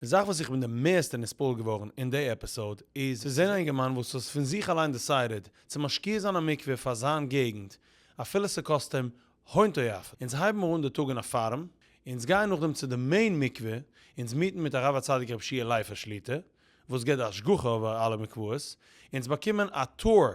די זאך וואס איך בין די מערסטע נתפעל געווארן אין די episode איז צו זען א אינגערמאן וואס האט פון זיך אליין decided צו משקיע זיין א מקווה פאר זיין געגנט אפילו ס'קאסט אים הון תועפות. אונז הייבן מיר אן די טאג אין א farm, אונז גייען נאכדעם צו די main מקווה, אונז meet ן מיט הרב הצדיק רבי שיע לייפער שליטא וואס גיבט די השגחה אויבער אלע מקוואות, אונז באקומען א tour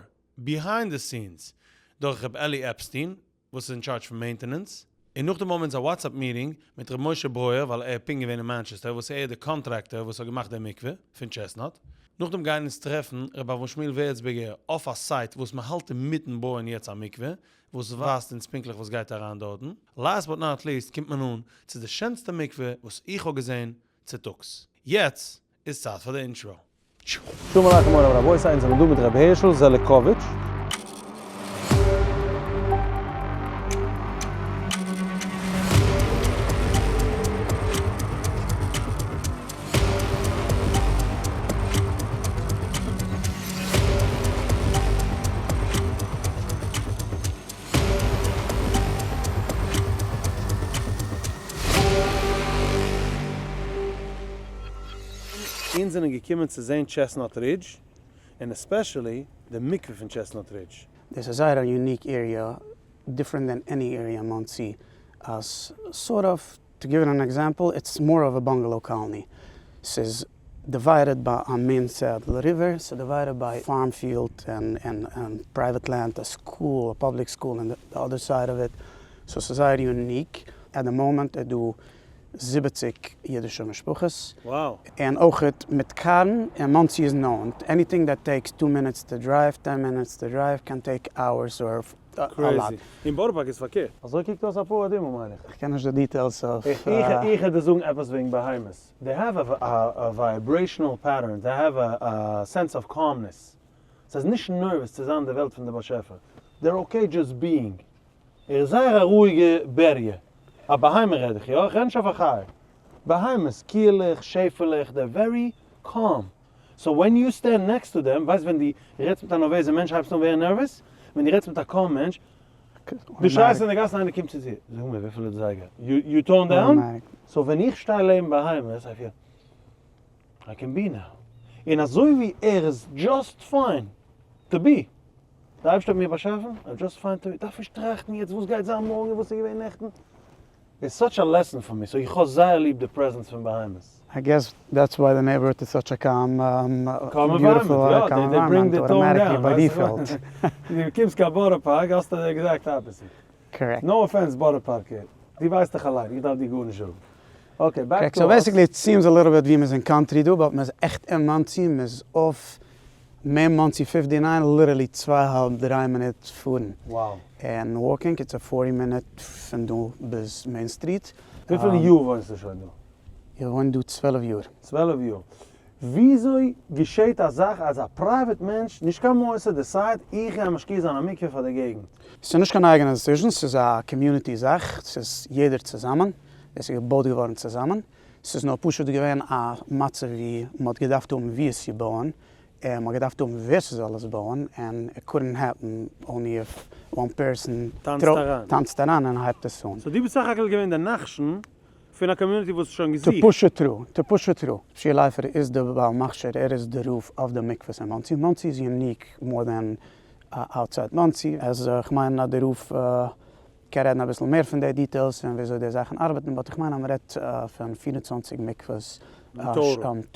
behind the scenes דורך ר' אלי עפסטין וואס איז אין טשארדזש פון maintenance, און נאכדעם האבן אונז א WhatsApp meeting מיט ר' משה ברויער ווייל ער איז פונקט געווען אין מאנטשעסטער וואס ער איז די contractor וואס האט געמאכט די מקווה פון טשעסנאט, נאכדעם גייען אונז טרעפן ר' אברהם שמואל ווערצבערגער אויף א site וואס מען האלט אינמיטן בויען יעצט א מקווה וואס ווייזט אונז פונקטליך וואס גייט אריין דארטן, last but not least קומט מען אן צו די שענסטע מקווה וואס איך האב געזען צוטאגס. יעצט איז צייט פאר די intro. שלום עליכם מוריי ורבותי, אונז זענען דא מיט ר' הערשל זעליקאוויטש. אונז זענען געקומען צו זעהן טשעסנאט רידזש, און especially די מקווה פון טשעסנאט רידזש. דאס איז זייער א unique area, different than any area אין מאנסי, אז sort of, to give an example, it's more of a bungalow colony, ס'איז divided by א main Saddle River, ס'איז divided by farm field און private land, א school, א public school אין די other side of it, so ס'איז זייער unique, at the moment איז דא 70 אידישע משפחות. Wow. און אויכעט מיט קארן, און מאנסי איז נאנט, anything that takes two minutes to drive, ten minutes to drive, can take hours or a lot. Crazy. אין בארא פארק איז פארקערט. אזוי קוקט אויס א פרה אדומה מיין איך. איך קען נישט די details אויף. איך העט דיר זאגן עפעס וועגן בהמות. They have a vibrational pattern, they have a sense of calmness. סאיז נישט nervous צו זיין אין די וועלט פון די באשעפער. They're okay just being. ער איז זייער א רואיגע בריה. א בהמה רעד איך, יא? איך רעד נישט אויף א חיה. בהמות, קיעלעך, שעפעלעך, they're very calm. So when you stand next to them, ווייסט ווען דו רעדסט מיט א נערוועזע מענטש הייבסטו אן ווערן נערוועז? ווען דו רעדסט מיט א calm מענטש, דו שרייסט אין די גאס און איינער קומט צו דיר, זאג מיר וויפיל איז די זייגער? You tone down? So ווען איך שטיי לעבן בהמות, I feel I can be now. און אזוי ווי ער איז just fine to be, די אייבערשטער האט מיר באשאפן, I'm just fine to be, דארף נישט טראכטן יעצט וואס גייט זיין מארגן און וואס איז געווען נעכטן, איז such a lesson for me, so איך האב זייער ליב די presence פון בהמות. I guess that's why the neighborhood is such a calm, beautiful, calm environment, automatically by default. דו קומסט קיין בארא פארק האסטו די exact opposite. Correct. No offense בארא פארקער, דו ווייסט דאך אליין, איך דארף דיר גארנישט זאגן. Okay, back to so us. Basically it seems a little bit ווי מ'איז אין country דא, but מ'איז עכט אין מאנסי, מ'איז אויף main מאנסי 59 literally צוויי האלב דריי מינוט פארן. Wow. און walking it's a forty minute פון דא ביז Main Street. וויפיל יאר וואוינסטו שוין דא? איך וואוין דא 12 יאר. 12 יאר. וויאזוי געשעט א זאך אז א private מענטש, נישט קיין מוסד, decide איך גיי משקיע זיין א מקווה פאר די געגנט? ס'איז נישט קיין אייגענע decision, ס'איז א community זאך, ס'איז יעדער צוזאמען, דאס איז געבויט געווארן צוזאמען, ס'איז נאר פשוט געווען א מצב ווי מ'האט געדארפט האבן ווי עס צו בויען, און מ'האט געדארפט האבן ווער ס'זאל עס בויען, און it couldn't happen only if one person טאנצט אריין. טאנצט אריין און הייבט עס אן. So דו ביסט סך הכל געווען דער נחשון פון א community וואס איז שוין to געזוכט. push it through, to push it through. שיע לייפער איז די בעל מכשיר, ער איז די רב אויף די מקוואות אין מאנסי, מאנסי איז unique more than outside מאנסי, אז כ'מיין אז די רב קען רעדן אביסל מער פון די details און וויאזוי די זאכן ארבעטן, but איך מיין אז מ'רעדט פון 24 מקוואות,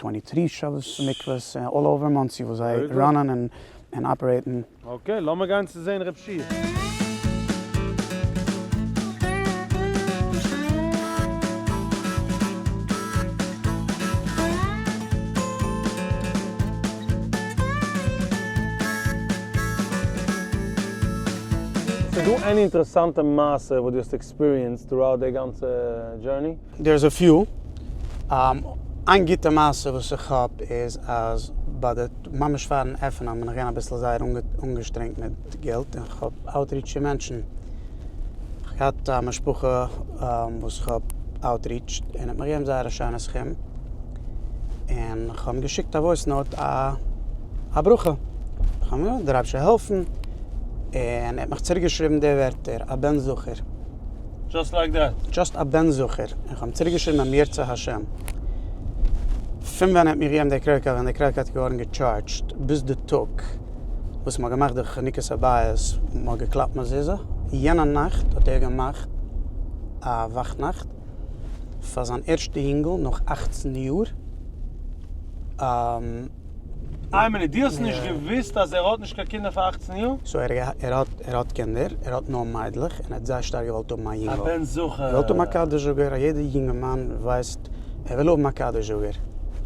twenty-three שבת מקוואות all over מאנסי וואס זיי run ען און operate ן. Okay, לאמיר גיין צו זען רב שיע. ס'איז דא any אינטערעסאנטע מעשה וואס דו האסט experienced throughout די גאנצע journey? There's a few. איין גוטע מעשה וואס איך האב איז אז ביי די ממש פארן עפענען בין איך געווען אביסל זייער אנגעשטרענגט מיט געלט און כ'האב outreached צו מענטשן. כ'האב געהאט א משפחה וואס כ'האב outreached און האט מיר געגעבן זייער א שיינע סכום און כ'האב אים געשיקט א voice note א א ברכה. כ'האב אים געזאגט דער אייבערשטער זאל העלפן און ער האט מיך צוריק געשריבן די ווערטער א בן זכר. Just like that. Just א בן זכר. און כ'האב אים צוריק געשריבן אם ירצה השם. פון ווען ער האט מיר געגעבן די credit card, ווען די credit card איז געווארן גע charged, ביז די טאג וואס מ'האט געמאכט די חנוכת הבית, מ'האט געקלאפט מזוזה, יענע נאכט האט ער געמאכט א וואכנאכט פאר זיין ערשטע יונגל נאך 18 יאר. איין מינוט, דו האסט נישט געוואוסט אז ער האט נישט קיין קינדער פאר 18 יאר? So ער האט ער האט קינדער, ער האט נאר מיידלעך, און ער האט זייער שטארק געוואלט האבן א יונגל. א בן זכר. ער וואלט האבן א קדיש זאגער, א יעדער יונגערמאן ווייסט ער וויל האבן א קדיש זאגער.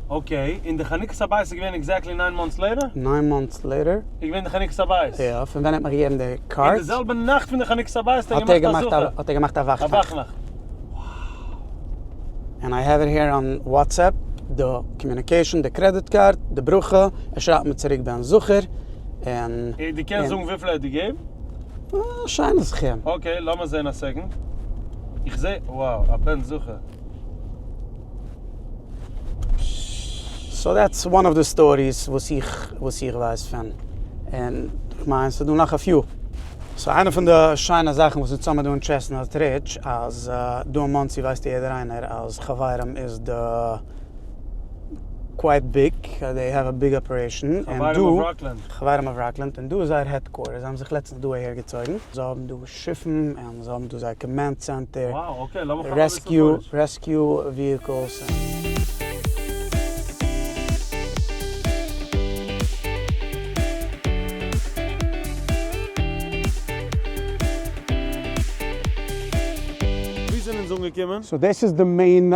Okay, און די חנוכת הבית איז געווען exactly 9 months later? 9 months later. איז געווען די חנוכת הבית? יא, פון ווען ער האט מיר געגעבן די card. אין די זעלבע נאכט פון די חנוכת הבית האט ער געמאכט א זכר? האט ער געמאכט א וואכנאכט. א וואכנאכט. And I have it here on WhatsApp, די communication, די credit card, די ברכה, ער שרייבט מיר צוריק בן זכר, און. דו קענסט זאגן וויפיל ער האט געגעבן? א שיינע סכום. Okay, לאמיר זען א second. איך זע, wow, א בן זכר. So that's one of the stories וואס איך וואס איך ווייס פון. און כ'מיין ס'איז דא נאך א few. So איינע פון די שיינע זאכן וואס אונז האמיר דא אין Chestnut Ridge אז דא אין מאנסי ווייסט יעדער איינער אז חברים איז די quite big, they have a big operation, חברים of Rockland. חברים of Rockland, און דא איז זייער headquarters, זיי האבן זיך לעצטנס דא אהער געצויגן, זיי האבן דא שיפן און זיי האבן דא זייער command center, Wow, okay, לאמיך האבן אביסל footage. Rescue vehicles. ווי זענען אונז אנגעקומען? So דאס איז די main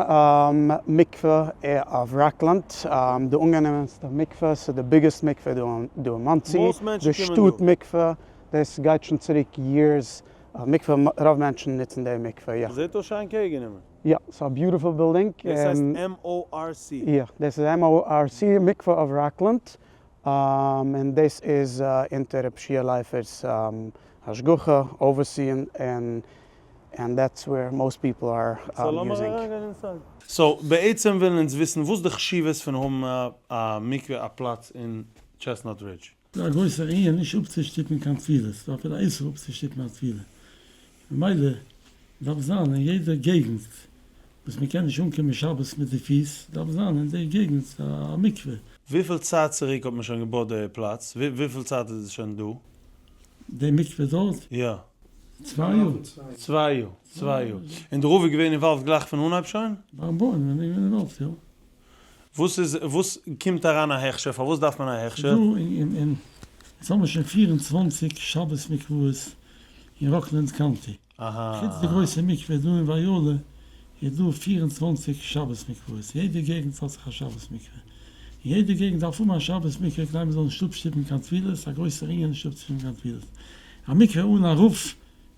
מקווה אויף Rockland, די אנגענומענסטע מקווה, ס'איז די biggest מקווה דא אין מאנסי, Most מענטשן די קומען דא. שטאט מקווה, דאס גייט שוין צוריק years, מקווה, רוב מענטשן נוצן די מקווה, יא. זעט אויס שיין קעיר גענומען. יא, ס'איז א beautiful building. דאס הייסט MORC. יא, דאס איז MORC, מקווה אוו Rockland, און דאס איז אונטער רב שיע לייפער'ס השגחה, overseeing, און and that's where most people are So לאמיר using. אריינגיין inside. So בעצם ווילן אונז וויסן וואס די חשיבות פון האבן א מקווה א פלאץ אין Chestnut Ridge. ס'איז א גרויסער ענין נישט אפצושטופן קיין טבילה, ס'איז אפילו א איסור אפצושטופן א טבילה, ממילא דארף זיין אין יעדע געגנט וואס מען קען נישט אנקומען שבת מיט די פיס, דארף זיין אין די געגנט א מקווה. וויפיל צייט צוריק האט מען שוין געבויט די פלאץ? וויפיל צייט איז עס שוין דא? די מקווה דארט? יא. 2 יאר. 2 יאר, 2 יאר. און די רב איז געווען involved גלייך פון אנהייב שוין? ביים בויען ווען איך בין involved, יא. וואס איז, וואס קומט אריין א הכשר? פארוואס דארף מען א הכשר? דא אין, אין, עס האבן שוין 24 שבת מקוואות אין Rockland County. חוץ די גרויסע מקווה דא אין Viola איז דא 24 שבת מקוואות. יעדע געגנט האט זיך א שבת מקווה. יעדע געגנט דארף האבן א שבת מקווה כדי מען זאל נישט אפשטופן קיין טבילות, א גרויסער ענין נישט אפצושטופן קיין טבילות. א מקווה אן א רב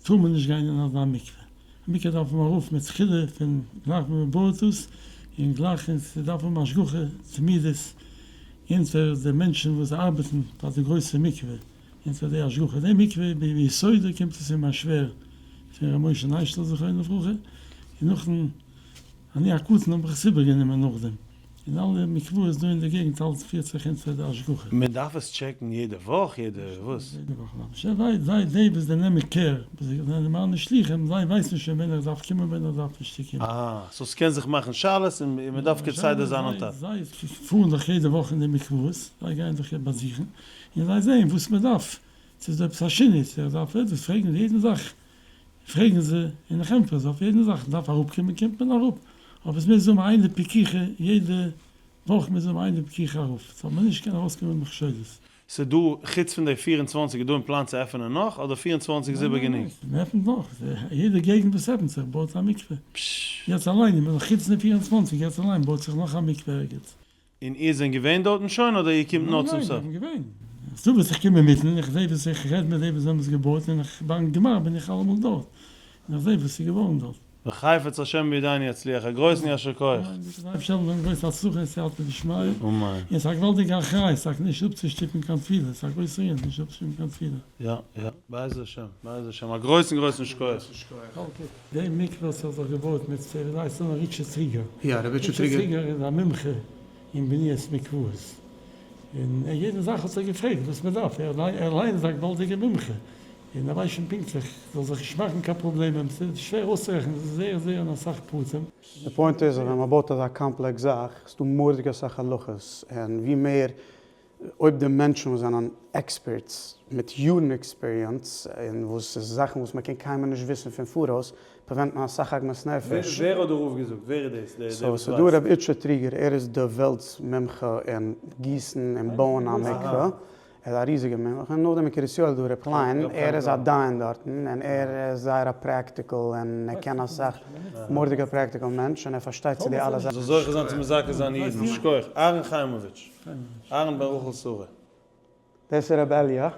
טאר מען נישט גיין אין אזא מקווה. א מקווה דארף האבן א רב מתחילה פון גלייך ווען מען בויעט עס, און גלייך און ס'דארף האבן השגחה תמידית אונטער די מענטשן וואס ארבעטן פאר די גרויסע מקווה, אונטער די השגחה. די מקווה ביסודו קומט עס פון מיין שווער פון ר' משה ניישטעל זכרונו לברכה, און נאכן אני הקטן האב איך עס איבערגענומען נאכדעם, און אלע מקוואות דא אין די געגנט אלץ פירט זיך אונטער די השגחה. מען דארף עס טשעקן יעדע וואך, יעדע וואס? יעדע וואך ממש. זיי, זיי, די וואס זיי נעמען care, וואס זיי זענען מיינע שלוחים, זיי ווייסן שוין ווען איך דארף קומען ווען איך דארף נישט צו קומען. אה, so ס'קען זיך מאכן שאלות און מען דארף כסדר זיין on top. זיי פארן דאך יעדע וואך אין די מקוואות, זיי גייען דאך באזוכן, און זיי זעען וואס מען דארף, צו איז דא עפעס א שינוי, צו איך דארף עטוואס פרעגן, יעדן זאך פרעגן זיי, און איך ענטפער זיי אויף יעדן זאך, מען דארף אראפקומען קומט מען אראפ, אבער עס מוז האבן איינע פקיחה, יעדע וואך מוז האבן איינע פקיחה ארויף, זאל מען נישט קענען ארויסקומען מיט מכשולות. ס'איז דא, חוץ פון די 24 איז דא אין פלאן צו עפענען נאך, אדער 24 איז איבער גענוג? ניין, מען עפנט נאך, יעדע געגנט וואס עפנט זיך בויט א מקווה. יעצט אליין, איך בין חוץ פון די 24, יעצט אליין בויט זיך נאך א מקווה ערגעץ. און איר זענט געווען דארטן שוין, אדער איר קומט נאר צום סוף? ניין, איך בין געווען. ס'דא וואס איך קום אינמיטן, איך זע וואס איך רעד מיט די וואס האבן עס געבויט, און איך ביים גמר בין איך אלעמאל דארט, און איך זע וואס איז געווארן דארט. וחפץ השם בידינו יצליח, א גרויסן יישר כח. דער אייבערשטער זאל האבן גרויס הצלחה און סייעתא דשמיא, אמן. און ס'איז א געוואלדיגע אחריות טאקע נישט אפצושטופן קיין טבילה, ס'איז א גרויסער ענין נישט אפצושטופן קיין טבילה. יא יא, בעזר השם, בעזר השם, א גרויסן גרויסן שכוח. די מקווה האט זיך דאך געבויט מיט ווי הייסט ער נאך ריטשערד טריגער. יא, ר' ריטשערד טריגער. ריטשערד טריגער איז א מומחה אין בניית מקוואות, און יעדע זאך האט ער געפרעגט וואס מען דארף, ער אליין איז א געוואלדיגע מומחה. און ער ווייסט שוין פונקטליך, זאל זיך נישט מאכן קיין פראבלעמען, ס'איז שווער אויסצורעכענען, ס'איז זייער זייער אסאך פרטים. די point איז אז ווען מען בויט אזא complex זאך איז דא מורא'דיג אסאך הלכות און ווי מער אויב די מענטשן וואס זענען experts מיט יארן experience און וואס איז זאכן וואס מען קען קיינמאל נישט וויסן פון פאראויס prevent מען אסאך עגמת נפש. ווער האט דערויף געזאגט? ווער איז דאס דער סאו וואס ס'דא ווייסט? ר' איטשע טריגער ער איז די וועלטס מומחה אין גיסן און בויען א מקווה, ער איז א ריזיגע מומחה, און נאכדעם אין קרית יואל איז דא ר' קליין, ער איז א דיין דארטן, און ער איז זייער א practical און ער קען אסאך, מורא'דיגע practical מענטש, און ער פארשטייט צו די אלע זאכן. זאל זוכה זיין צו מזכה זיין אידן, שכוח, אהרן חיימאוויטש, אהרן בן רחל שרה. דאס איז ר' אלי', און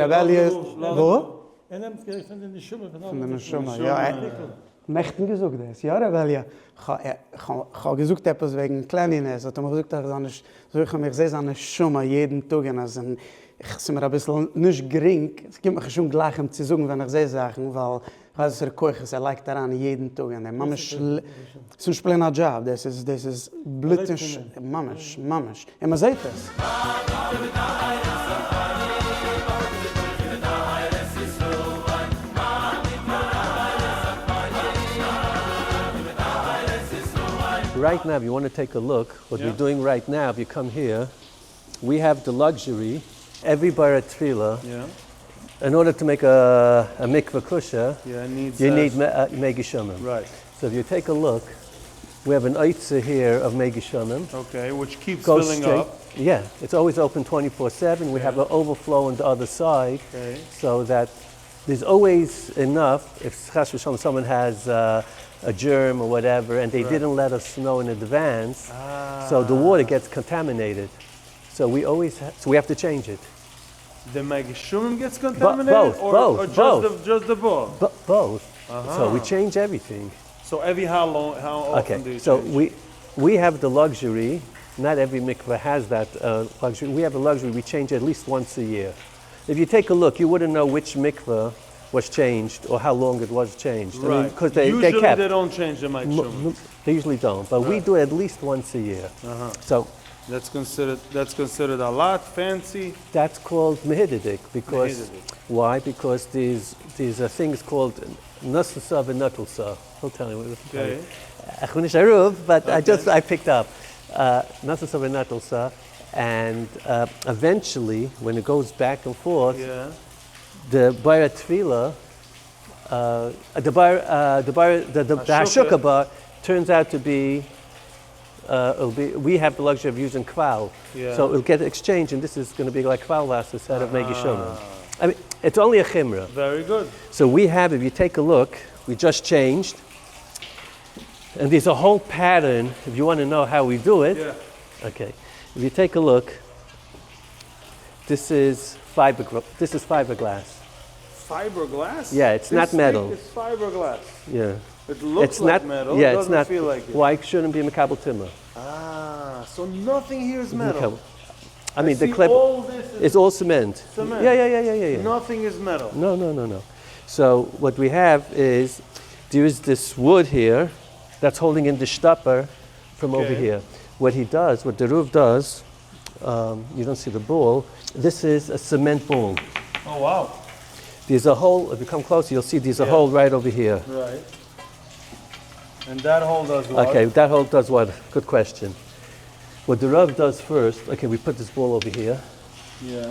ר' אלי' איז, וואו? ער נעמט געלט פון די נשמה פון די נשמה, יא, נעכטן געזאגט דאס, יא ר' אלי', כ'האב געזאגט עפעס וועגן cleanliness, האט ער מיך געזאגט אז איך זאל נישט זוכן, איך זע זיין נשמה יעדן טאג און אז ס'איז מיר אביסל נישט גרינג, ס'קומט מיך נישט אן גלייך אים צו זאגן ווען איך זע זאכן, ווייל כ'ווייס וואסערע כוחות ער לייגט אריין יעדן טאג אין דעם, ממש, ס'איז נישט plain א דזשאב, דאס איז, דאס איז בלוט און ש, ממש, ממש, און מ'זעט עס. Right now if you want to take a look what we're doing right now if you come here we have the luxury every bar טבילה in order to make a מקווה כשר you need מי גשמים so if you take a look we have an אוצר here of מי גשמים okay which keeps filling up. Yeah it's always open twenty four seven we have a overflow on the other side so that there's always enough if חס ושלום someone has a germ or whatever and they didn't let us know in advance so the water gets contaminated so we always so we have to change it. די מי גשמים gets contaminated? Both, both, or just the בור? Both. So we change everything. So every how long, how often do you change? So we we have the luxury, not every mikveh has that luxury, we have the luxury we change at least once a year. If you take a look you wouldn't know which mikveh was changed or how long it was changed. Right. Because they Usually kept. they don't change the מי גשמים. They usually don't, but we do at least once a year. So That's considered, that's considered a lot fancy. That's called מהודר'דיג because why? Because these these are things called נתלתא and נטלתא. He'll tell you. Okay. איך בין נישט א רב, but I just I picked up נתלתא and נטלתא, and eventually when it goes back and forth, the בור טבילה, the בור the בור the השקה בור turns out to be it'll be we have the luxury of using קוואל, so it'll get exchanged and this is gonna be like קוואל וואסער instead of מי גשמים. I mean, it's only a חומרא. Very good. So we have, if you take a look, we just changed, and there's a whole pattern, if you want to know how we do it. Okay. If you take a look, this is fiber, this is fiberglass. Fiberglass? Yeah, it's not This metal. thing is fiberglass. Yeah. It looks It's like not, metal, yeah, it it's doesn't not, feel like it. Why shouldn't be מקבל טומאה? Ah, so nothing here is metal. מקבל. I mean, the See, clip all this is is all cement. Cement. Yeah, yeah, yeah, yeah, yeah, yeah. Nothing is metal. No, no, no, no. So what we have is there is this wood here that's holding in the שטאפער from over Okay. here. What he does, what the רב does, you don't see the ball, this is a cement ball. Oh, wow. There's a hole, if you come closer, you'll see there's a Yeah. hole right over here. Right. And that hole does what? Okay, that hole does what? Good question. What the רב does first, okay, we put this ball over here. Yeah.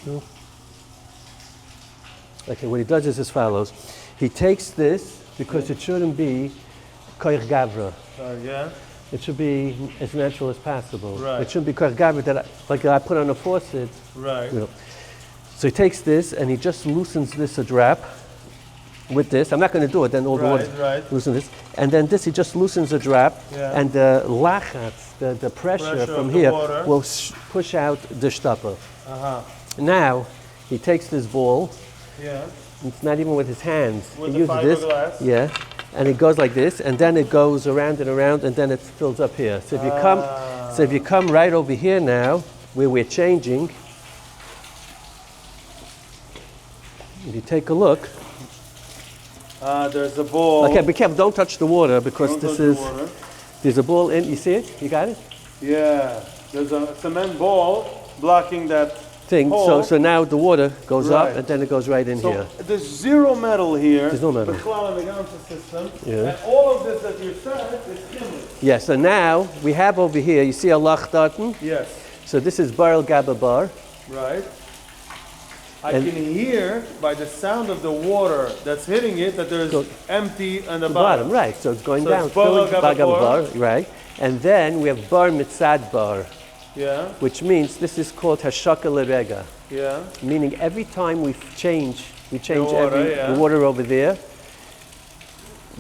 No. Okay, what he does is as follows. He takes this, because it shouldn't be koich gavra. Yeah. It should be as natural as possible. Right. It shouldn't be koich gavra that I, like I put on a faucet. Right. You know. So he takes this and he just loosens this a drop with this. I'm not going to do it, then all the water Right, right. loosen this. And then this, he just loosens a drop, Yeah. and the lachatz, the pressure, Pressure from of the here water. will push out the שטאפער. Now, he takes this ball. Yeah. It's not even with his hands. With he the uses this. fiberglass. Yeah. And it goes like this, and then it goes around and around, and then it fills up here. So if you come, so if you come right over here now, where we're changing, if you take a look. There's a ball. Okay, be careful, don't touch the water because Don't this touch the is, water. there's a ball in, you see it? You got it? Yeah, there's a cement ball. blocking that thing, so so now the water goes up and then it goes right in here. So there's zero metal here. There's no metal. בכלל אין די גאנצע סיסטעם, and all of this that you said איז חימוץ. Yeah, so now we have over here, you see א לאך דארטן? Yes. So this איז בור על גבי בור. Right. I can hear by the sound of the water that's hitting it that there is empty on the bottom. Right, so it's going down. בור על גבי בור, right. And then we have בור מצד בור. Yeah. Which means this is called השקה לרגע. Yeah. Meaning every time we change, we change The water, every, yeah. the water over there,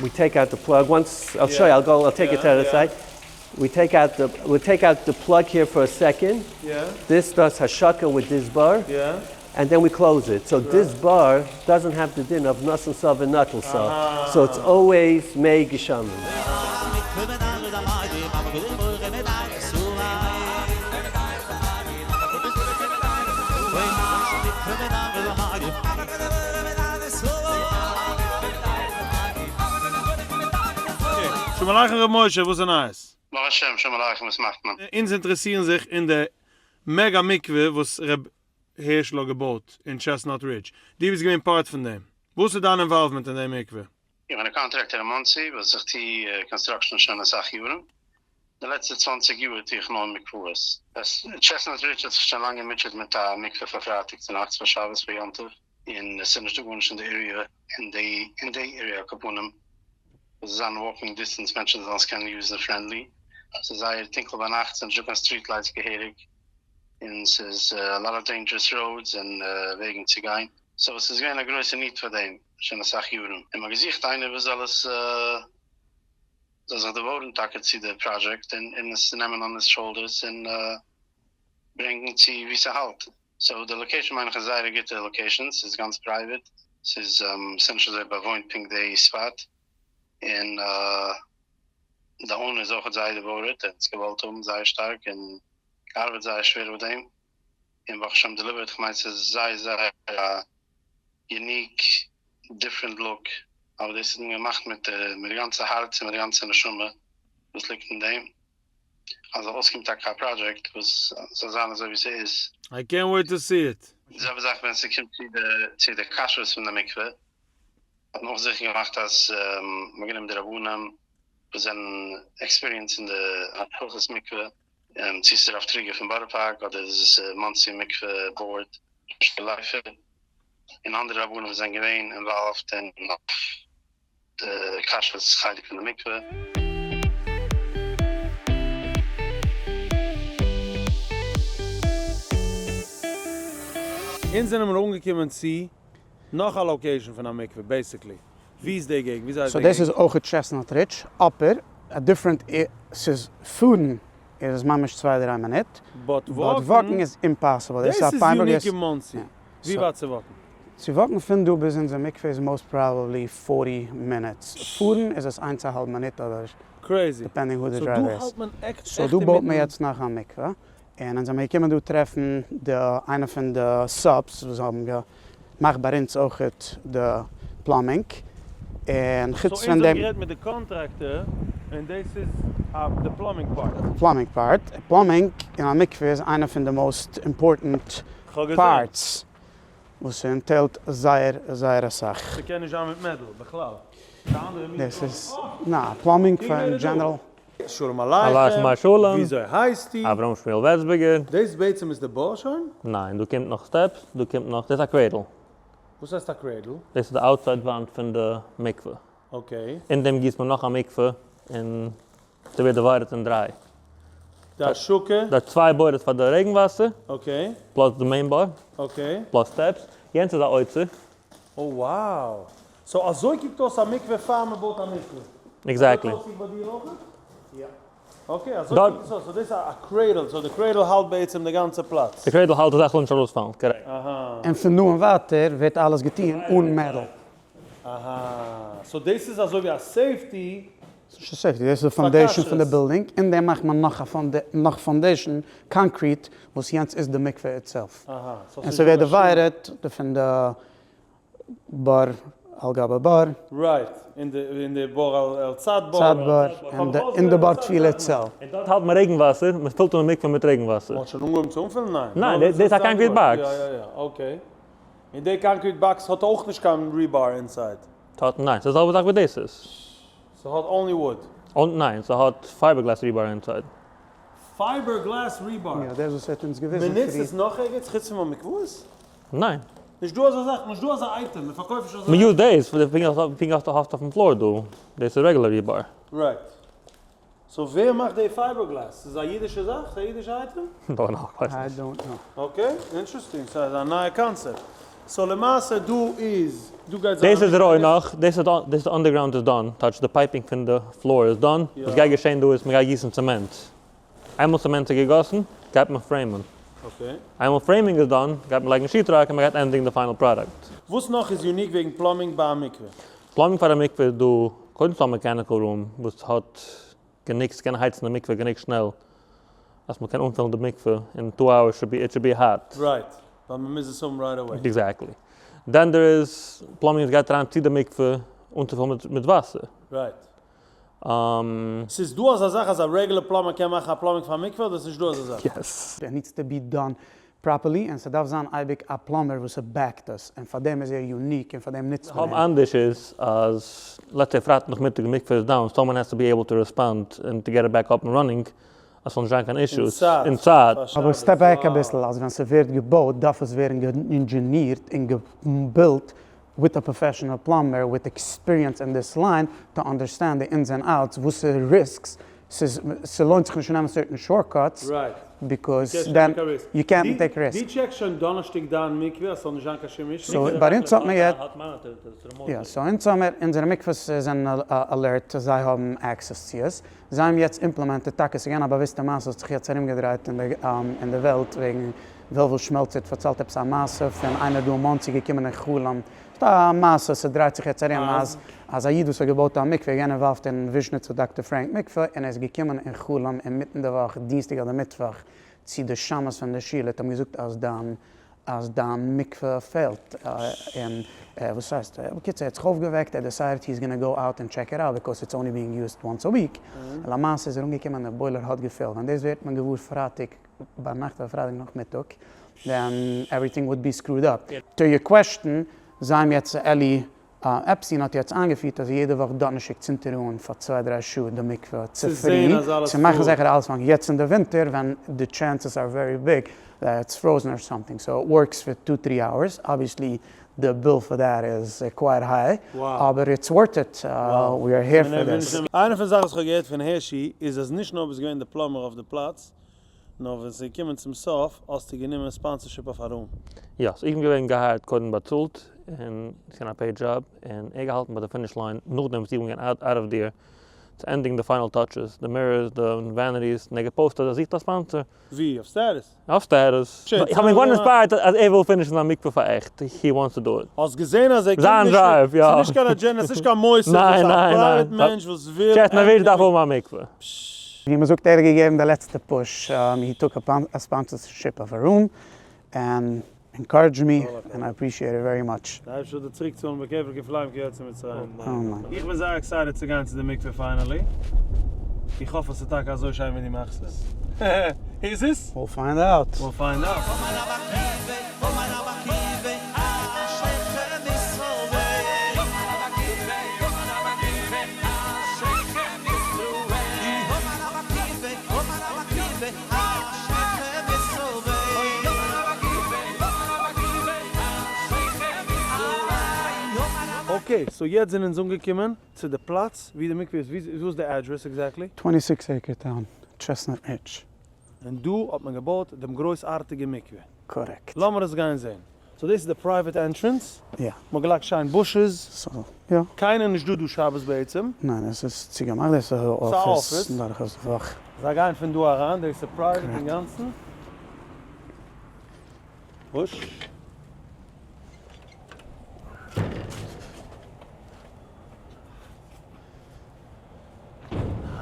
we take out the plug. Once, I'll show you, I'll go, I'll take it to the other side. We take out the, we'll take out the plug here for a second. Yeah. This does השקה with this בור. Yeah. And then we close it. So this בור doesn't have the din of נתן סאה ונטל סאה. So it's always מי גשמים. שלום עליכם ר' משה, וואס איז נייעס? ברוך השם, שלום עליכם, וואס מאכט מען? אונז אינטערעסירן זיך אין די mega מקווה וואס ר' הערשל האט געבויט אין Chestnut Ridge. דו ביסט געווען part פון דעם. וואס איז דיין involvement אין די מקווה? איך בין א contractor אין מאנסי וואס איך טוה construction שוין אסאך יארן. די לעצטע צוואנציג יאר טוה איך נאר מקוואות. Chestnut Ridge האט זיך שוין לאנג געמוטשעט מיט א מקווה פאר פרייטאג צונאכטס פאר שבת פאר יום טוב און עס איז נישטא גארנישט אין די area אין די אין די area על כל פנים וואס איז אין walking distance מענטשן זאלן עס קענען use ן friendly. ס'איז זייער טונקל ביינאכט ס'איז נישטא קיין street lights געהעריג. און ס'איז a lot of dangerous roads און וועגן צו גיין, so ס'איז געווען א גרויסע need פאר דעם שוין אסאך יארן, און מ'האט געזוכט איינער וואס זאל עס זאל זיך devote ן טאקע צו די פראדזשעקט און עס נעמען on his shoulders און ברענגן צו וואו ס'האלט, so די location מיין איך איז זייער א גוטע location, ס'איז גאנץ private, ס'איז ס'נישט אזוי באוואוינט פונקט די spot, און די owner איז אויכעט זייער devoted, ער האט עס געוואלט האבן זייער שטארק און געארבעט זייער שווער אויף דעם, און ברוך השם delivered, כ'מיין ס'איז זייער זייער א unique different look, אבער דאס איז געמאכט מיט מיט די גאנצע הארץ און מיט די גאנצע נשמה וואס ליגט אין דעם, אז זאל אויסקומען טאקע א פראדזשעקט וואס זאל זיין אזוי ווי ס'איז. איי קענט וועיט טו סי איט. די זעלבע זאך ווען ס'קומט צו די צו די כשרות פון די מקווה, האט מען אויך זיכער געמאכט אז מ'האט גענומען די רבנים וואס זענען experienced אין די הלכות מקווה, צו ס'איז רב טריגער פון בארא פארק אדער איז עס מאנסי מקווה board משה לייפער און אנדערע רבנים וואס זענען געווען involved אין די כשרות חלק פון די מקווה. אונז זענען מיר אנגעקומען צו נאך א location פון א מקווה basically. ווי איז די געגנט? וויאזוי הייסט so די דאס איז געגנט? אויך Chestnut Ridge, אבער א different ס'איז פארן איז עס ממש צוויי דריי מינוט, but but walk ן walk ן איז impossible, דאס דאס איז א איז פיינבערג unique אין מאנסי. ווי ווייט צו walk ן? צו walk ן פון דא ביז אונזער מקווה איז most probably forty minutes, פארן איז עס איינס א האלב מינוט אדער Crazy. depending who די so דא driver איז. האלט מען עכט so עכט דא בויט מען אינמיטן. יעצט נאך א מקווה, און אונז זעמיר געקומען דא טרעפן די איינע פון די subs וואס האבן געמאכט ביי אונז אויכעט די plumbing, און חוץ so פון אונז האבן דעם. גערעדט מיט די contractor און דאס איז די plumbing part. Plumbing part, plumbing אין א מקווה איז איינע פון די most important כ'האב געזען. parts וואס entail ט זייער זייער אסאך. ס'קען נישט זיין מיט metal בכלל. די אנדערע מין דאס איז, נא, plumbing פאר אין general. שלום עליכם, עליכם השלום. וויאזוי הייסטו? אברהם שמואל ווערצבערגער. דאס בעצם איז די בור שוין? ניין, דא קומט נאך steps, דא קומט נאך, דאס איז א cradle. וואס הייסט א cradle? דאס איז די outside וואנט פון די מקווה. Okay. אין דעם גיסט מען נאך א מקווה און ס'ווערט divided אין דריי. די השקה. די צוויי בורות פאר די רעגן וואסער. Okay. Plus די main בור. Okay. Plus steps. יענץ איז א אוצר. Oh wow. So אזוי קוקט אויס א מקווה פאר מען בויט א מקווה? Exactly. אזוי קוקט אויס ביי דיר אויך? יא. Okay, אזוי קוקט עס אויס. So דאס איז א cradle, so די cradle האלט בעצם די גאנצע פלאץ. די cradle האלט די זאך אן נישט ארויספאלן, correct. אהא. און פון דא און ווייטער ווערט אלעס געטון אן metal. אהא. So דאס איז אזוי ווי א safety. ס'איז נישט א safety, דאס איז די foundation פון די בילדינג, אין דעם מאכט מען נאך א נאך foundation, concrete, וואס יענץ איז די מקווה itself. אהא. און ס'ווערט divided פון די בור. על גבי בור. Right, אין די אין די בור על צד בור. צד בור, אין די בור טבילה itself. און דארט האלט מען רעגן וואסער, מען פילט אן די מקווה מיט רעגן וואסער. מען האט שוין אנגעהויבן צו אנפילן? ניין. ניין, דאס איז א concrete box. יא יא יא, okay. און די concrete box האט אויך נישט קיין rebar inside? ס'האט, ניין, ס'איז די זעלבע זאך ווי דאס איז. ס'האט only wood? ניין, ס'האט fiberglass rebar inside. Fiberglass rebar? יא, דאס וואס ער האט אונז געוויזן מען נוצט פריער. עס נאך ערגעץ חוץ פון ביי מקוואות? ניין. נישט דא אזא זאך, נישט דא אזא אייטעם, מען פארקויפט נישט אזא. מען use דאס, פונקט וואס דו האסט אויפן floor דא, דאס איז regular rebar. Right. So ווער מאכט די fiberglass? ס'איז א אידישע זאך? ס'איז א אידישע אייטעם? Don't know, כ'ווייס I נישט. Don't know. Okay, interesting, ס'איז א נייע קאנצעפט. So למעשה דא איז, דא גייט זיין. דאס איז רוי נאך, דאס איז דאס underground איז done, טייטש די piping פון די floor איז done, וואס גייט געשען דא איז מ'גייט גיסן צעמענט. איינמאל צעמענט איז געגאסן, גייט מען frame ען. איינמאל framing איז done, גייט מען לייגן sheetrock און מ'גייט ענדיגן די final product. וואס נאך איז unique וועגן plumbing ביי א מקווה? Plumbing פאר א מקווה איז דא קודם כל א mechanical room וואס האט גענוג ס'קען הייצן די מקווה גענוג שנעל אז מ'קען אנפילן די מקווה אין two hours should be it should be hot. Right, ווייל מ'מוז עס האבן right away. Exactly. Then there איז plumbing וואס גייט אריין צו די מקווה אנצופילן מיט וואסער. Right. ס'איז דא אזא זאך אז א regular plumber קען מאכן א plumbing פאר א מקווה אדער ס'נישט דא אזא זאך? Yes. It needs to be done properly און ס'דארף זיין אייביג א plumber וואס ס'בעקט עס און פארדעם איז ער unique און פארדעם נוצט מען האב אים. אנדערש איז אז let's say פרייטאג נאכמיטאג די מקווה איז down someone has to be able to respond און to get it back up and running אז ס'זאל נישט זיין קיין issues אין צייט. אבער step back אביסל אז ווען ס'ווערט געבויט דארף עס ווערן געאינדזשענירט און געבילט with a professional plumber with experience in this line to understand the ins and outs וואס איז risks, ס'איז ס'לוינט זיך נישט צו נעמען certain shortcuts because then you can't take risk. דו טשעקסט שוין דאנערשטאג דיין מקווה אז ס'זאל נישט זיין קיין שום issue? So ביי אונז האט מען יעצט, יא so אונז האמיר אונזערע מקוואות זענען alert זיי האבן access צו עס, זיי האבן יעצט implemented טאקע ס'איז געווען א באוויסטע מעשה וואס האט זיך יעצט ארומגעדרייט אין די וועלט וועגן וועלוול שמעלצער האט פארציילט עפעס א מעשה פון איינער דא אין מאנסי געקומען אין חלום, ס'איז א מעשה ס'דרייט זיך יעצט ארום אז אז א איד וואס האט געבויט א מקווה איז געווען involved אין וויזשניצער דאקטער פרענק מקווה און ער איז געקומען אין חלום אינמיטן די וואך דינסטאג אדער מיטוואך צו די שמש פון די שול האט אים געזאגט אז דיין אז דיין מקווה פעלט און וואס הייסט בקיצור ער האט זיך אויפגעוועקט ער decided he is gonna go out and check it out because it's only being used once a week למעשה איז ער אנגעקומען און די boiler האט געפעלט ווען דאס ווערט מען געוואר פרייטאג ביינאכט אדער פרייטאג נאכמיטאג, then everything would be screwed up. To your question, זיי האבן יעצט אלי עפסטין האט יעצט איינגעפירט אז יעדע וואך דאנערשטאג צינדט ער אן פאר צוויי דריי שעה די מקווה צופרי צו מאכן זיכער אלעס פאנגט יעצט אין די ווינטער ווען די chances are very big that it's frozen or something so it works for two three hours obviously the bill for that is quite high אבער it's worth it we are here for this. איינע פון די זאכן וואס כ'האב געהערט פון הערשי איז אז נישט נאר ביסט געווען די plumber אויף די פלאץ, נאר ווען ס'איז געקומען צום סוף האסטו גענומען sponsorship אויף א room. יא, so איך בין געווען געהייערט קודם באצאלט, און ס'איז געווען א paid job, און ער געהאלטן ביי די finish line נאכדעם וואס איך בין געווען out of there צו ענדיגן די final touches, די mirrors, די vanities, און ער געפאוסט אז ער זוכט א sponsor. ווי? אויף status? אויף status. איך האב מיך געווארן inspired אז ער וויל פינישן זיין מקווה פאר עכט, he wants to do it. האסט געזען אז ער קומט נישט מיט, ס'איז נישט קיין אדזשענדע, ס'איז נישט קיין מוסד, ס'איז א private מענטש וואס וויל. טשעסנא רידזש דארף האבן א מקווה. ווי מ'זאגט ער האט געגעבן די לעצטע push, he took a sponsorship of a room and encouraged me and I appreciate it very much. די אייבערשטער זאל דיר צוריק צאלן בכפל כפליים כיוצאי מצרים. אמן. איך בין זייער excited צו גיין צו די מקווה finally. איך האף אז ס'איז טאקע אזוי שיין ווי דו מאכסט עס. איז עס? We'll find out. We'll find out. Okay, so יעצט זענען אונז אנגעקומען צו די פלאץ ווי די מקווה איז, ווי איז די address exactly? Twenty six Acre Town, Chestnut Ridge. און דא האט מען געבויט דעם גרויסארטיגע מקווה. קארעקט. לאמיר עס גיין זען. So דאס איז די private entrance. יא. מ'האט געלייגט שיין bushes. So, יא. קיינער נישט דא דא שבת בעצם. ניין, עס איז צוגעמאכט, דאס איז א אפיס דורכאויס די וואך. זיי גייען פון דא אריין, דאס איז private אינגאנצן. Bush.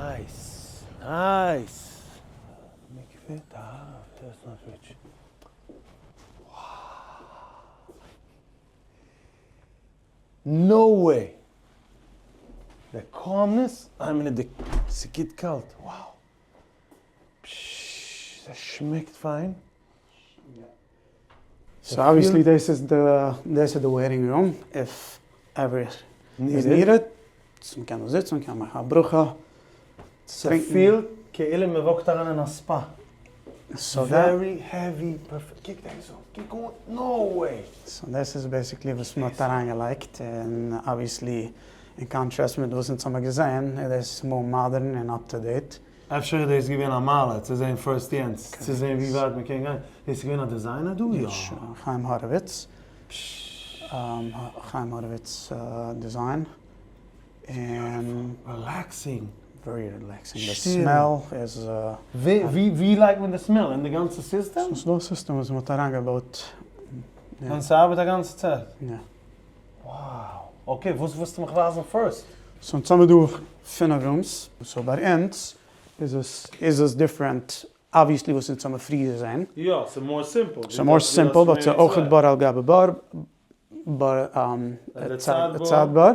Nice, nice. מקווה טהרה, Chestnut Ridge. No way! די calmness, איין מינוט די ס'גוט קאלט, wow! פששש ס'שמעקט פיין. So obviously דאס איז די דאס איז די waiting room if ever is needed, מ'קען דא זיצן מ'קען מאכן א ברכה, ס'פילט כאילו מ'וואקט אריין אין א spa. Very heavy פערפעקט, קוק דאס אן, קוק אן, no way! So דאס איז basically וואס מ'האט אריינגעלייגט, און obviously אין contrast מיט וואס אונז האמיר געזען איז דאס more modern און up to date. אפשר איז דאס געווען א מעלה צו זען first יענץ, צו זען ווי ווייט מ'קען גיין, דאס איז געווען א designer דא? יא. חיים האראוויץ, חיים האראוויץ design. און relaxing. Very relaxing. די smell איז. ווי לייגט מען די smell? אין די גאנצע סיסטעם? ס'איז דא א סיסטעם וואס מ'האט אריינגעבויט. און ס'ארבעט א גאנצע צייט? יא. Wow. Okay, וואס ווילסטו מיך ווייזן first? So אונז האמיר דא פינף rooms. So ביי אונז איז עס איז עס different obviously וואס אונז האמיר פריער געזען. יא, ס'איז more simple. ס'איז more simple but ס'איז אויכעט בור על גבי בור. צד בור,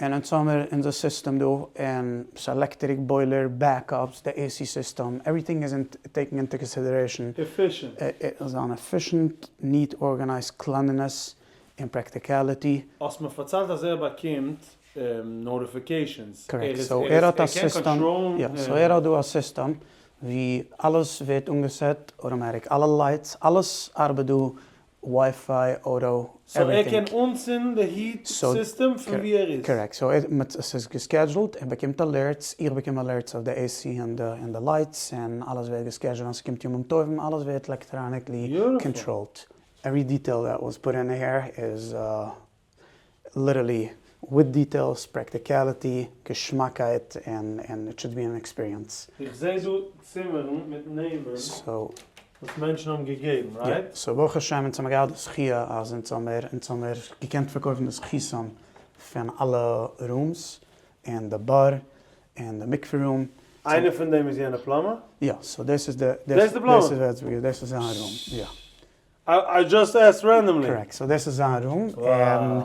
און אונז האמיר אונזער סיסטעם דא, און ס'איז electric boiler, backups, די AC system, everything איז taken into consideration. Efficient. איז אן efficient, neat, organized, cleanliness, און practicality. האסט מיר פארציילט אז ער באקומט notifications. Correct, so ער האט א סיסטעם, יא, so ער האט דא א סיסטעם ווי אלעס ווערט אנגעסעט automatic, אלע lights, אלעס ארבעט דא WiFi, auto, so ער קען אנצינדן די heat system פון ווי ער איז? Correct, so עס איז געסקעדזשולט, ער באקומט alerts, איך באקום alerts אויף די AC און די lights, און אלעס ווערט געסקעדזשולט ווען ס'קומט ימים טובים, אלעס ווערט electronically controlled. Every detail that was put in here is literally with details, practicality, געשמאקייט, און it should be an experience. איך זעה דא צימערן מיט נעמען וואס מענטשן האבן געגעבן, right? יא, so ברוך השם אונז האמיר געהאט די זכיה אז אונז האמיר אונז האמיר געקענט פארקויפן די זכותים פון אלע rooms, און די בור, און די מקווה room. איינער פון דעם איז יענע plumber? יא, so דאס איז די, דאס איז די plumber? דאס איז זיין room, יא. I just asked randomly. Correct, so דאס איז זיין room, און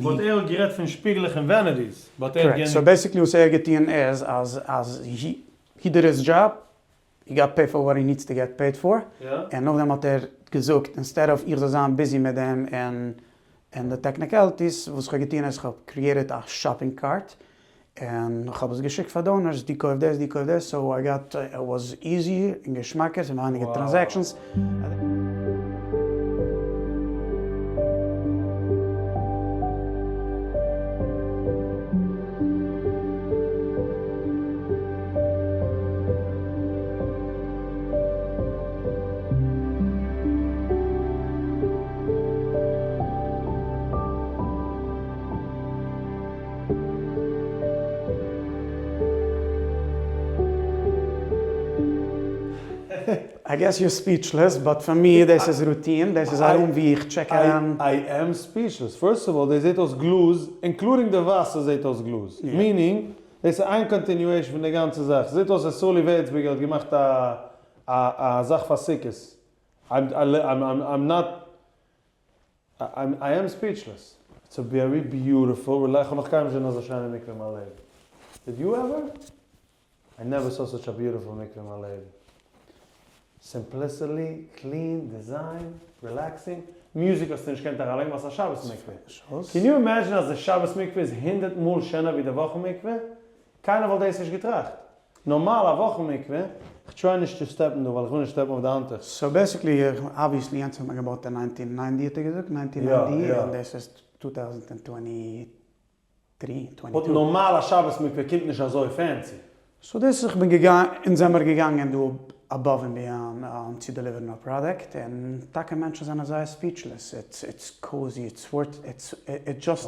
But ער האט גערעדט פון שפיגלעך און vanities, but ער האט Correct, so basically וואס ער האט געטון איז אז אז he did his job, he got paid for what he needs to get paid for, און נאכדעם האט ער געזאגט instead of איך זאל זיין busy מיט דעם און און די technicalities, וואס איך האב געטון איז איך האב created א shopping cart, און איך האב עס געשיקט פאר donors, דו קויף דאס, דו קויף דאס, so I got, it was easy און געשמאקער, ס'איז ווייניגער transactions. I guess you're speechless, but פאר מיר דאס איז routine, דאס איז א room ווי איך check אריין. I am speechless. First of all, דאס זעט אויס גלאז, including די וואסער זעט אויס גלאז. Meaning, דאס איז איין continuation פון די גאנצע זאך. זעט אויס אז סרולי ווערצבערגער האט געמאכט א א זאך פאר סוכות. I'm not I am speechless. It's a very beautiful רעלעקס, כ'האב נאך קיינמאל נישט געזען אזא שיינע מקווה אין מיין לעבן. Did you ever? I never saw such a beautiful מקווה אין מיין לעבן. Simplicity, clean, design, relaxing. Music האסטו נישט געקענט אריינלייגן ווייל ס'איז א שבת מקווה. Can you imagine אז די שבת מקווה איז הונדערט מאל שענער ווי די וואכן מקווה? קיינער וואלט דאס נישט געטראכט. נארמאל א וואכן מקווה, איך try נישט צו סטעפן דא ווייל איך וויל נישט סטעפן אויף די האנטוך. So basically obviously יענץ האט מען געבויט אין nineteen ninety האט ער געזאגט, nineteen ninety און דאס איז two thousand and twenty three, twenty but two. נארמאל א שבת מקווה קומט נישט אזוי fancy. So דאס איך בין געגאנגען, אונז זעמער געגאנגען דא above and beyond צו דעליווערן א פראדוקט, און טאקע מענטשן זענען זייער speechless, it's cozy, it's worth, it's just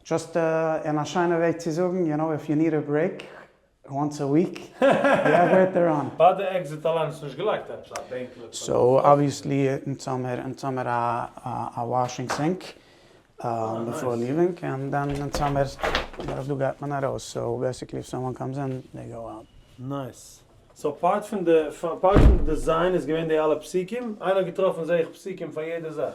just אין א שיינע וועג צו זאגן, you know, if you need a break once a week, you have where to run. ביי די exit אליין האסטו נישט געלייגט עפעס א בענקל? So obviously אונז האמיר אונז האמיר א washing sink before leaving, און דאן אונז האמיר דא גייט מען ארויס, so basically if someone comes in they go out. Nice. So part פון די part פון די design איז געווען די אלע פסוקים? איינער האט געטראפן זעה איך פסוקים פאר יעדע זאך.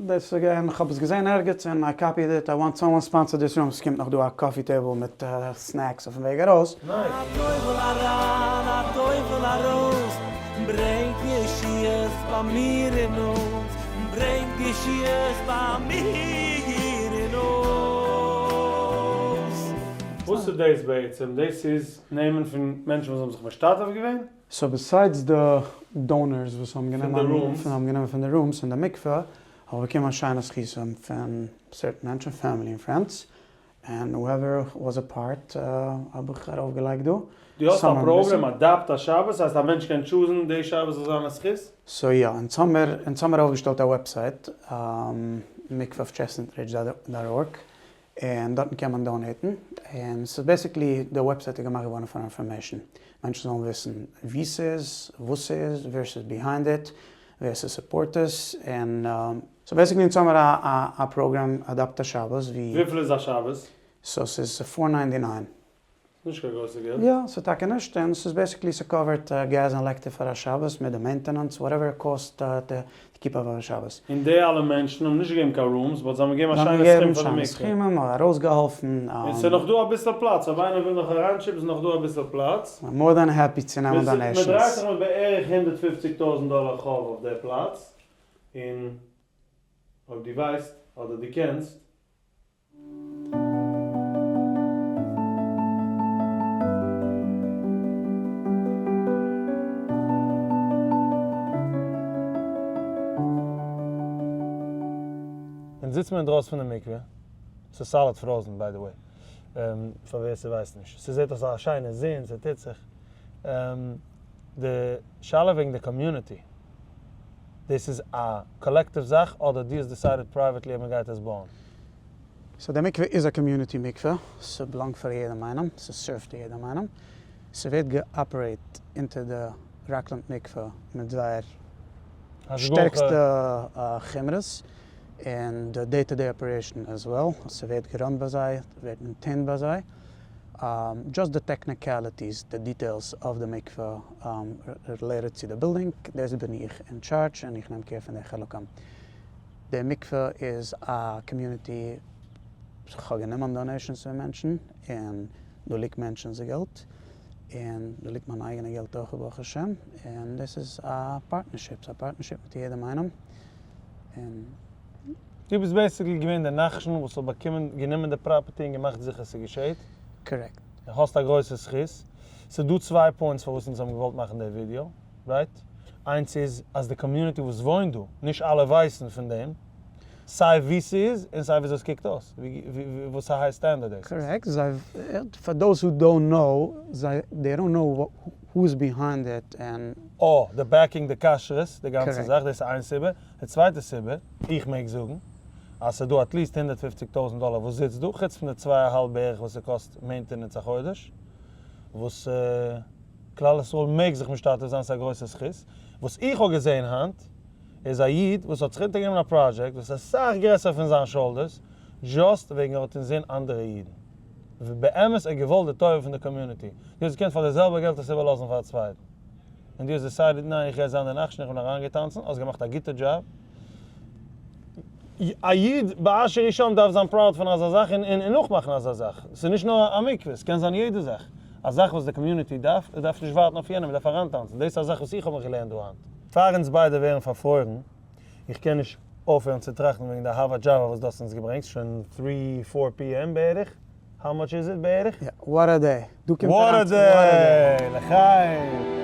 דאס איז געווען, כ'האב עס געזען ערגעץ און I copied it, I want someone sponsor this room, ס'קומט נאך דא א coffee table מיט snacks אויפן וועג ארויס. Nice. א טויבל אריין א טויבל ארויס, ברענגט ישועות ביי מיר אין הויז, ברענגט ישועות ביי מיר אין הויז. וואס איז דאס בעצם? דאס איז נעמען פון מענטשן וואס האבן זיך משתתף געווען? So besides די donors וואס האבן גענומען האבן גענומען פון די rooms אין די מקווה, האב איך באקומען שיינע זכותים פון certain מענטשן, family און friends, און whoever was a part האב איך ארויף געלייגט דא. דו האסט א program Adopt a שבת, הייסט א מענטש קען choose ן די שבת זאל זיין א זכות? So יא, אונז האמיר אונז האמיר אויפגעשטעלט א website, מקווה אויף Chestnut Ridge dot org, און דארטן קען מען donate ן, און ס'איז basically די website איז געמאכט געווארן פאר information, מענטשן זאלן וויסן וואו ס'איז, וואס ס'איז, ווער ס'איז behind it, ווער ס'support עס, און so basically אונז האמיר א program Adopt a שבת ווי. וויפיל איז א שבת? So ס'איז four ninety nine. נישט קיין גרויסע געלט. יא, ס'איז טאקע נישט, און ס'איז basically ס' cover ט געז און לעקטער פאר א שבת מיט די maintenance, whatever it cost to keep up א שבת. און די אלע מענטשן האבן נישט געגעבן קיין rooms, but זיי האבן געגעבן א שיינע סכום פאר די מקווה. זיי האבן געגעבן שיינע סכומים, ארויסגעהאלפן. און ס'איז נאך דא אביסל פלאץ, אויב איינער וויל נאך אריינטשיפן איז נאך דא אביסל פלאץ. More than happy צו נעמען donations. מ'דרייט זיך מיט בערך 150 טויזנט דאלער חוב אויף די פלאץ, און אויב דו ווייסט אדער דו קענסט. אונז זיצן מיר אינדרויסן פון די מקווה, ס'איז solid frozen by the way, פאר ווער ס'ווייסט נישט, ס'זעט אויס א שיינע זון, ס'טוט זיך, די שאלה וועגן די community, דאס איז א collective זאך אדער דו האסט decided privately אז מ'גייט עס בויען? So די מקווה איז א community מקווה, ס'בלאנגט פאר יעדעם איינעם, ס' serve ט יעדעם איינעם, ס'ווערט גע operate אונטער די ראקלענד מקווה מיט זייער שטערקסטע חומרות, און די day to day operation as well, ס'ווערט גע run ט ביי זיי, ווערט maintained ביי זיי, just די technicalities, די details אוו די מקווה related צו די בילדינג, דאס בין איך אין טשארדזש און איך נעם care פון די חלקים. די מקווה איז א community, כ'האב גענומען donations פון מענטשן, און דא ליגט מענטשנ'ס געלט, און דא ליגט מיין אייגענע געלט אויך ברוך השם, און דאס איז א partnership, ס'איז א partnership מיט יעדעם איינעם, און. דו ביסט basically געווען דער נחשון וואס האט באקומען, גענומען די property און געמאכט זיכער ס'געשעט. Correct. און האסט א גרויסע זכות. ס'איז דא צוויי points פארוואס אונז האבן געוואלט מאכן די ווידיאו. Right? איינס איז אז די community וואס וואוינט דא, נישט אלע ווייסן פון דעם, סיי ווי ס'איז און סיי וויאזוי ס'קוקט אויס, וואס א high standard דאס איז. Correct, זיי, for those who don't know, זיי, they don't know who is behind it און. אה, די backing, די כשרות, די גאנצע זאך, דאס איז איין סיבה. די צווייטע סיבה, איך מעג זאגן, אז ס'איז דא at least 150 טויזנט דאלער וואס זיצט דא, חוץ פון די צוויי א האלב בערך וואס ס'קאסט maintenance א חודש, וואס. כלל ישראל מעג זיך משתתף זיין, ס'איז א גרויסע זכות. וואס איך האב געזען היינט, איז א איד וואס האט זיך אונטערגענומען א פראדזשעקט וואס איז אסאך גרעסער פון זיין shoulders, just וועגן ער האט אינזין אנדערע אידן. ובאמת ער געוואלט די טובה פון די community. דו האסט געקענט פאר די זעלבע געלט עס איבערלאזן פאר א צווייטן. און דו האסט decided ניין איך גיי זיין דער נחשון איך בין אריינגעטאנצן, האסט געמאכט א גוטע דזשאב. א איד באשר הוא שם דארף זיין proud פון אזא זאך און נאכמאכן אזא זאך. ס'איז נישט נאר א מקווה, ס'קען זיין יעדע זאך. א זאך וואס די community דארף, עס דארף נישט ווארטן אויף יענעם, מען דארף אריינטאנצן. דאס איז א זאך וואס איך האב מיך געלערנט דא היינט. פאר אונז ביידע ווערן פארפרוירן, איך קען נישט אויפהערן צו טראכטן וועגן די אהבה דזשאווא וואס דו האסט אונז געברענגט, ס'איז שוין three four PM בערך, how much is it בערך? יא, what a day. דא קומט אריין what a day. לחיים!